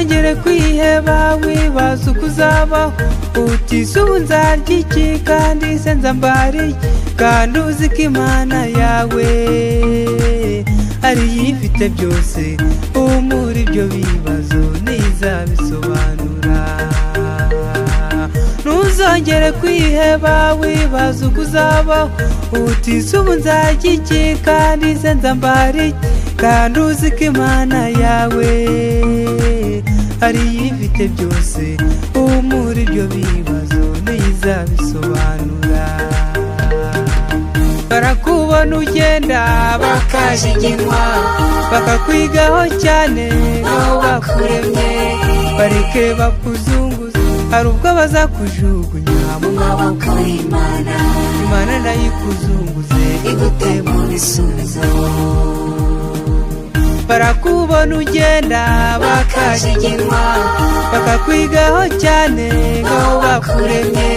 Ntuzongere kwiheba wibaza uko uzabaho, uti se ubu nzarya iki kandi se nzambara iki, kandi uzi ko Imana yawe ariyo ifite byose. Humura ibyo bibazo ntizabisobanura. Ntuzongere kwiheba wibaza uko uzabaho, uti se ubu nzarya iki kandi se nzambara iki, kandi uzi ko Imana yawe ariyo ifite byose. Humura ibyo bibazo ntizabisobanura. Barakubona ugenda Bakajiginywa, bakakwigaho cyane aho bakuremye, bareke bakuzunguze, hari ubwo bazakujugunya mu maboko y'Imana, Imana nayo ikuzunguze igute mu bisubizo. Barakubona ugenda Bakajiginywa, bakakwigaho cyane aho bakuremye,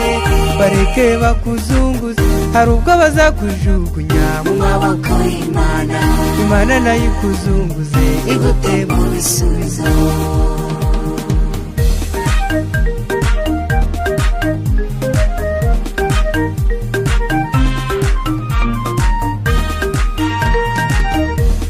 bareke bakuzunguze, hari ubwo bazakujugunya mu maboko y'Imana, Imana nayo ikuzunguze igute mu bisubizo.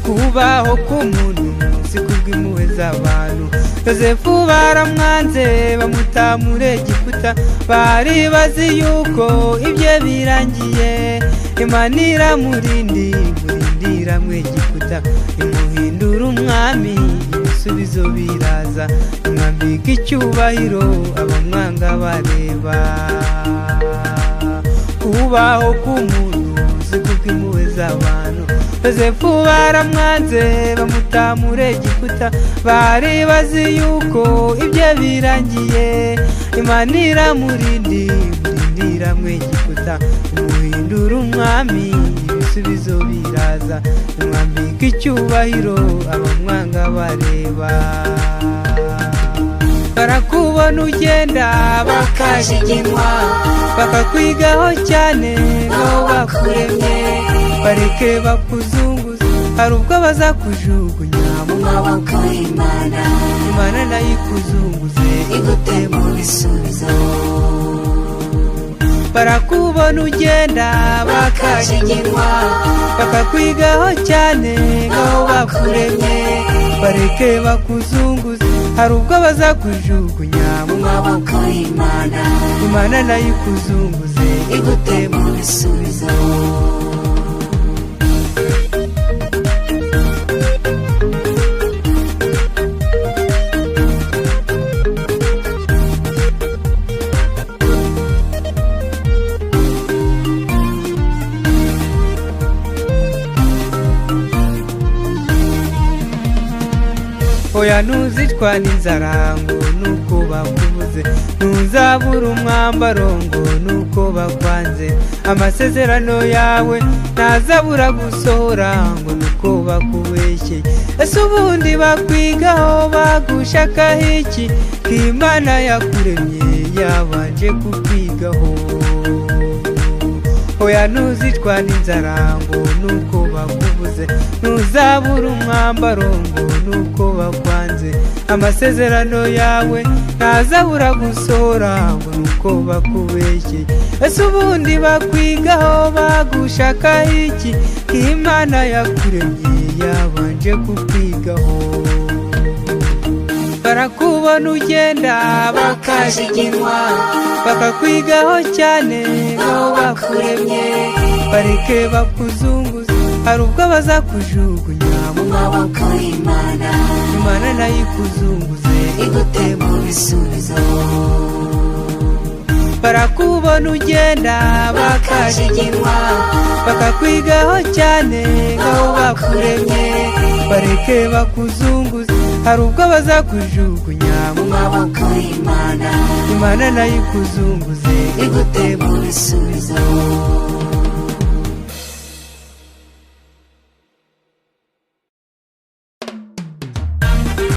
Kubaho k'umuntu si kubw'impuhwe z'abantu. Yozefu baramwanze bamutamure Egiputa, bari bazi yuko ibyo birangiye. Imana iramurindi murindira mu Egiputa, imuhindura umwami, ibisubizo biraza, imwambika icyubahiro abamwanga bareba. Kubaho k'umuntu si kubw'impuhwe z'abantu. Yozefu baramwanze bamutamure Egiputa, bari bazi yuko ibyo birangiye. Imana iramurindi murindira mu Egiputa, imuhindura umwami, ibisubizo biraza, imwambika icyubahiro abamwanga bareba. Barakubona ugenda Bakajiginywa, bakakwigaho cyane aho bakuremye, bareke bakuzunguze, hari ubwo bazakujugunya mu maboko y'Imana, Imana nayo ikuzunguze igute mu bisubizo. Barakubona ugenda Bakajiginywa, bakakwigaho cyane aho bakuremye, bareke bakuzunguze, hari ubwo bazakujugunya mu maboko y'Imana, Imana nayo ikuzunguze igute mu bisubizo. Oya ntuzicwa n'inzara ngo nuko bakubuze, ntuzabura umwambaro ngo nuko bakwanze, amasezerano yawe ntazabura gusohora ngo nuko bakubeshye. Ese ubundi bakwigaho bagushakaho iki, ko Imana yakuremye yabanje kukwigaho? Oya ntuzicwa n'inzara ngo nuko bakubuze, ntuzabura umwambaro ngo nuko bakwanze, amasezerano yawe ntazabura gusohora ngo nuko bakubeshye. Ese ubundi bakwigaho bagushakaho iki, ko Imana yakuremye yabanje kukwigaho? Barakubona ugenda Bakajiginywa, bakakwigaho cyane aho bakuremye, bareke bakuzunguze, hari ubwo bazakujugunya mu maboko y'Imana, Imana nayo ikuzunguze igute mu bisubizo. Barakubona ugenda Bakajiginywa, bakakwigaho cyane aho bakuremye, bareke bakuzunguze, hari ubwo bazakujugunya mu maboko y'Imana, Imana nayo ikuzunguze igute mu bisubizo.